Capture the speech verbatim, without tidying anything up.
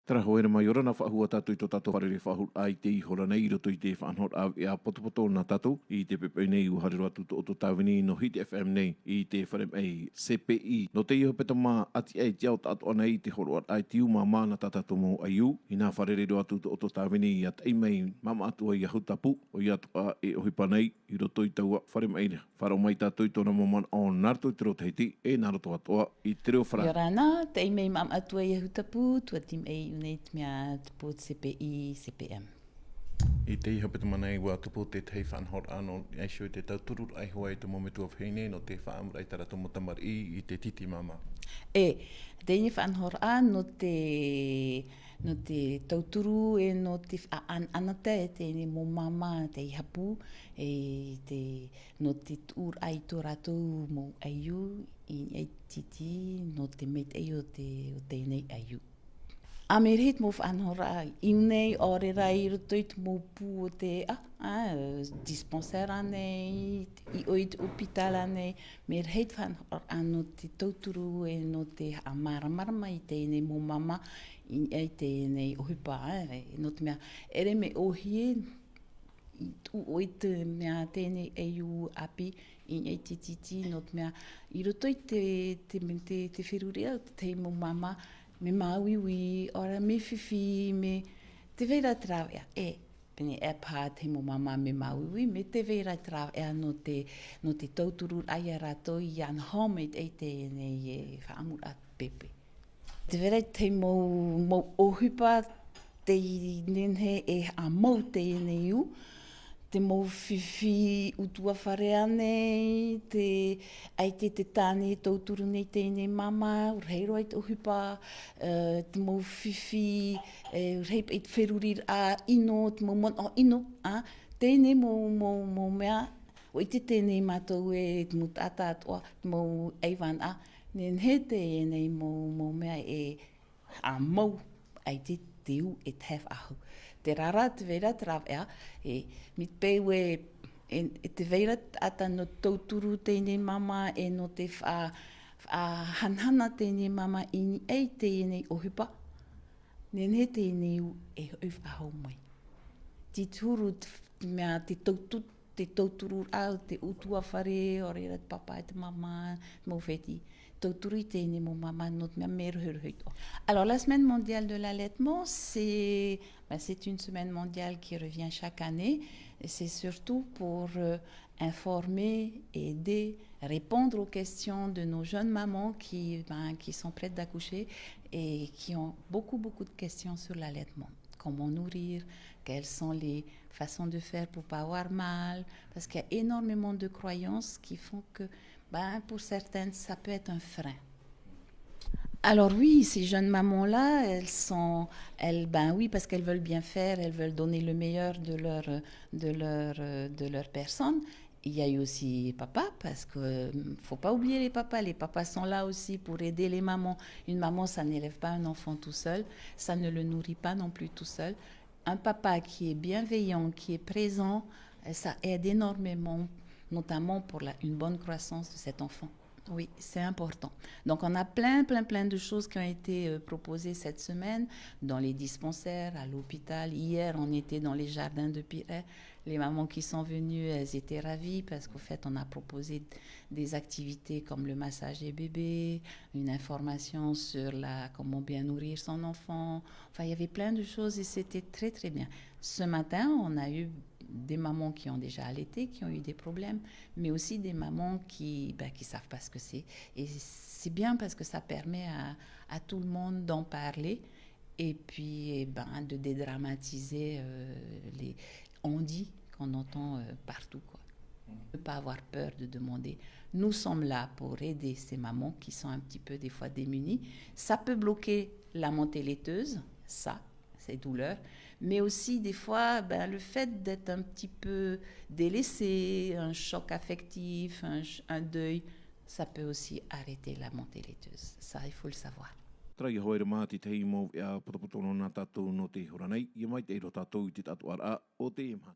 Tara hoera mai, ʻia ora na faʻahou tātou i tō tātou fārerei faʻahou i teie hora nei i roto i te faʻanahoraʻa veʻa potopoto nā tātou i te poʻipoʻi nei. ʻUa haere roa atu tō ʻoutou tāvini nō Hiti F M nei i te fare maʻi C P I. Nō teie hepetoma ʻati ʻai te ao taʻatoʻa nei i te hōroʻaraʻa i te ū māmā nā tā tātou mau ʻaiū. Inā fārerei roa atu tō ʻoutou tāvini ʻia taʻi mai māmā atu ai i Ahutapu, ʻoia atoʻa e ʻohipa nei i roto i taua fare maʻi. Faʻaroʻo mai tātou i tōna mau manaʻo nā roto i te reo Tahiti, e nā roto atoʻa i te reo Farāni. ʻIa ora na, taʻi mai māmā atu ai i Ahutapu, tuati mai i ʻō nei te mea tupu C P I, C P M. I teie hepetoma nei ʻua tupu te tahi faʻanahoraʻa nō niʻa iho i te tautururaʻa iho ā i te mau metua vahine nō te faʻaʻamuraʻa i tā rātou mau tamariʻi i te tītī māmā. E, teie faʻanahoraʻa nō te, nō te tauturu e nō te faʻaʻanaʻanatae e teie mau māmā tei hapū, e te, nō te tuʻuraʻa i tō rātou mau ʻaiū, i niʻa i te tītī, nō te maitaʻi o te, o teie nei ʻaiū. ʻĀ, mea rahi te mau faʻanahoraʻa i ʻō nei, ʻaore rā i roto i te mau pū o te, ʻā, ʻā, dispensaire ānei, i ʻō i te hôpital ānei, mea rahi te faʻanahoraʻa nō te tauturu e nō te haʻamāramarama i teie nei mau māmā, i niʻa i teie nei ʻohipa, ʻā, nō te mea, ʻere mea ʻōhie, i tuʻu ʻoe i te mea teie nei ʻaiū ʻāpī, i niʻa i te tītī, nō te mea, i roto i te, te, te, te feruriraʻa o te tahi mau māmā, mea māuiui, ʻaore rā mea fifi, mea, tē vai ra te rāveʻa, e, pēnei e paha te mau māmā mea māuiui, mea tē vai ra te rāveʻa nō te, nō te tautururaʻa ia rātou, ʻia noho mai i teie nei e faʻaʻamuraʻa pēpē. Tē vai ra te mau, mau ʻohipa tei nehenehe e haʻamau i teie nei ū, te mau fifi ʻutuāfare ānei, te, ʻaita te tāne e tauturu nei i teie nei māmā, ʻua rahi roa i te ʻohipa, e, te mau fifi, e, ʻua rahi paʻi te feruriraʻa ʻino, te mau manaʻo ʻino, ʻā, teie nei mau, mau, mau mea, ʻua ʻite teie nei mātou e te mau taʻata atoʻa, te mau ʻaivānaʻa, nehenehe teie nei mau, mau mea e haʻamau, ʻaita te ū e tae faʻahou. Terā rā tē vai ra te rāveʻa, e, mai te peu e, e, e tē vai ra te taʻata nō te tauturu i teie nei māmā, e nō te faʻa-, faʻahanahana i teie nei māmā i niʻa i teie nei ʻohipa, nehenehe teie nei ū e hoʻi faʻahou mai. Te huru te mea te tautu-, te tautururaʻa o te ʻutuāfare, ʻaore rā te pāpā e te māmā, mau fētiʻi. Tauturu i teie nei mau māmā nō te mea mea rohirohi atoʻa. Alors, la semaine mondiale de l'allaitement, c'est, ben, c'est une semaine mondiale qui revient chaque année. Et c'est surtout pour, euh, informer, aider, répondre aux questions de nos jeunes mamans qui, ben, qui sont prêtes d'accoucher et qui ont beaucoup, beaucoup de questions sur l'allaitement. Comment nourrir, quelles sont les façons de faire pour pas avoir mal, parce qu'il y a énormément de croyances qui font que, ben, pour certaines, ça peut être un frein. Alors oui, ces jeunes mamans-là, elles sont, elles, ben oui, parce qu'elles veulent bien faire, elles veulent donner le meilleur de leur, de leur, de leur personne. Il y a eu aussi papa, parce que, euh, faut pas oublier les papas. Les papas sont là aussi pour aider les mamans. Une maman, ça n'élève pas un enfant tout seul, ça ne le nourrit pas non plus tout seul. Un papa qui est bienveillant, qui est présent, euh, ça aide énormément, notamment pour la, une bonne croissance de cet enfant. Oui, c'est important. Donc, on a plein, plein, plein de choses qui ont été, euh, proposées cette semaine dans les dispensaires, à l'hôpital. Hier, on était dans les jardins de Pirée. Les mamans qui sont venues, elles étaient ravies parce qu'au fait, on a proposé des activités comme le massage des bébés, une information sur la, comment bien nourrir son enfant. Enfin, il y avait plein de choses et c'était très, très bien. Ce matin, on a eu des mamans qui ont déjà allaité, qui ont eu des problèmes, mais aussi des mamans qui, ben, qui savent pas ce que c'est. Et c'est bien parce que ça permet à, à tout le monde d'en parler et puis, eh ben, de dédramatiser, euh, les on-dit qu'on entend, euh, partout, quoi. Ne pas avoir peur de demander. Nous sommes là pour aider ces mamans qui sont un petit peu des fois démunies. Ça peut bloquer la montée laiteuse, ça, ces douleurs, mais aussi des fois, ben, le fait d'être un petit peu délaissé, un choc affectif, un ch-, un deuil, ça peut aussi arrêter la montée laiteuse. Ça, il faut le savoir. Terā ia hoʻi rā te tahi mau veʻa potopoto nō tātou nō te hora nei, ʻia maitaʻi roa tātou i te taʻatoʻaraʻa o te maha.